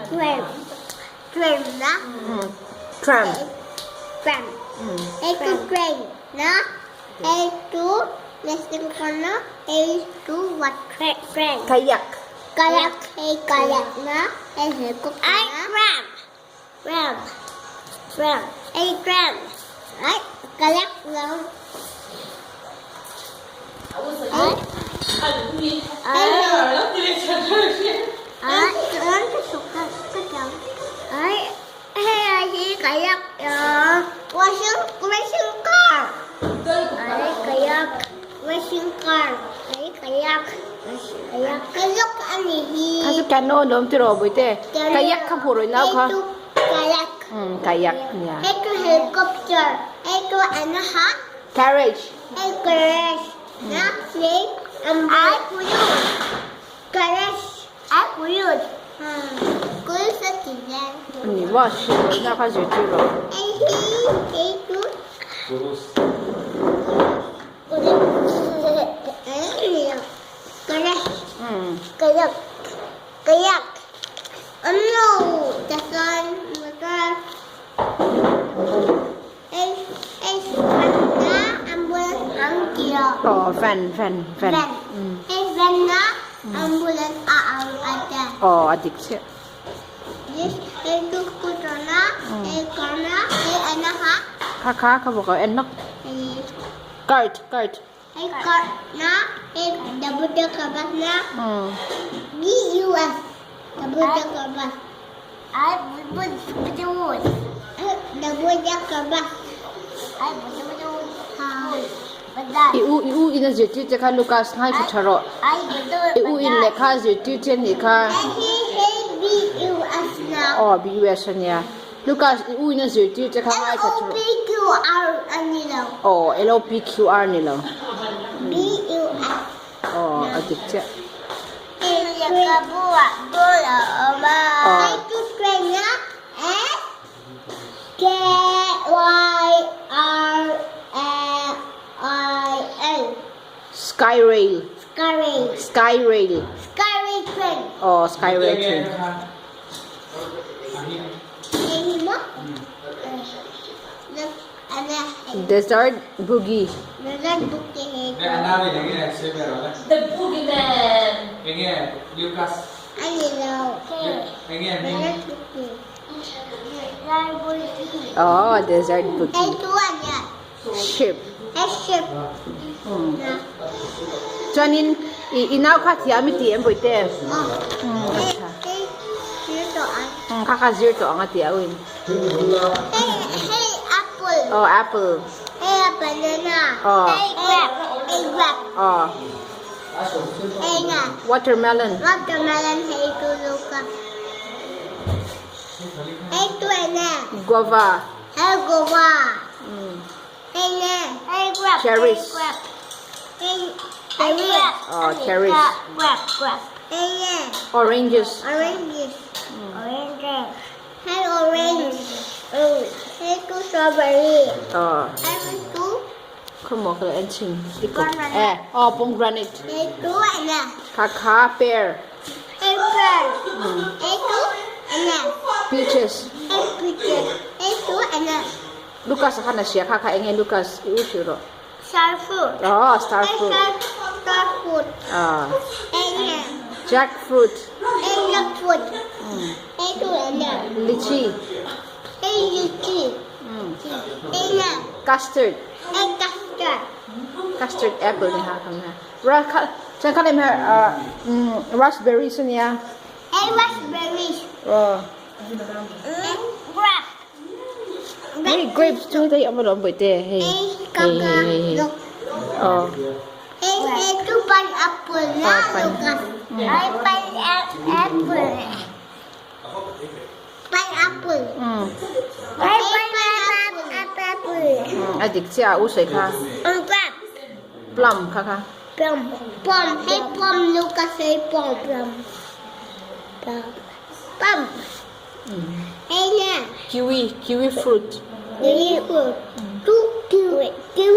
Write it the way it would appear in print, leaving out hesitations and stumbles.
Tram. Tram na. Tram. Tram. Hei chu train na. Hei chu racing car na. Hei chu what train. Kayak. Kayak. Hei kayak na. Hei helicopter na. Tram. Tram. Tram. Hei tram. Ai kayak lo. Ai. Ai. Ai. Ai. Hei hi kayak washing racing car. Ai kayak racing car. Ai kayak kayak kayak ani hi. Kha chu canoe an awm tiraw Bawihte? Kayak kha hmuh rawih nau kha. Kayak. Umm kayak nia. Hei chu helicopter. Hei chu an ha. Carriage. Hei carriage. Na hei ai carriage. Ai puyut. Ani maw hrilh rawih nau kha zirtir rawh. Hei hi hei chu. Aw van van van aw a dik chiah. Kha kha kha bawk a en lawk. Cart cart. Hei cart na hei double decker bus na BUS double decker bus double decker bus I u i u in a zirtir che kha Lucas ngai tha tha rawh i u in lehkha a zirtir che anih kha BUS na aw BUS ania Lucas i u in a zirtir che kha ngai tha tha rawh LOPQR a ni lo aw LOPQR ni lo BUS aw a dik chiah Lehkhabu ah ball a awm a aw S K Y R A I L Sky rail Sky rail Sky rail Sky rail train aw sky rail train Desert boogie. Aw desert boogie. Ship. Chuanin i nau kha thiam i ti em Bawihte? Kha kha zir tawh ang a ti a uin. Aw apple. Aw. Aw. Watermelon. Guava. Cherries. Aw cherries. Oranges. Aw. Khawmaw ka lo en chhin e aw pomegranate. Kha kha pear. Peaches. Lucas a khan a hria kha kha eng nge Lucas i u hrilh rawh. Star fruit. Aw star fruit. Star fruit. Aw. Jackfruit. Jackfruit. Lychee. Lychee. Custard. Custard. Custard apple ni ha kha ra kha chuan kha lem her raspberry chu nia. Raspberries. Aw. Grape. Hei grapes chu hei awm alawm bawihte hei hei hei hei hei aw. A dik chiah a u sawi kha plum kha kha. Kiwi kiwi fruit. Kiwi fruit.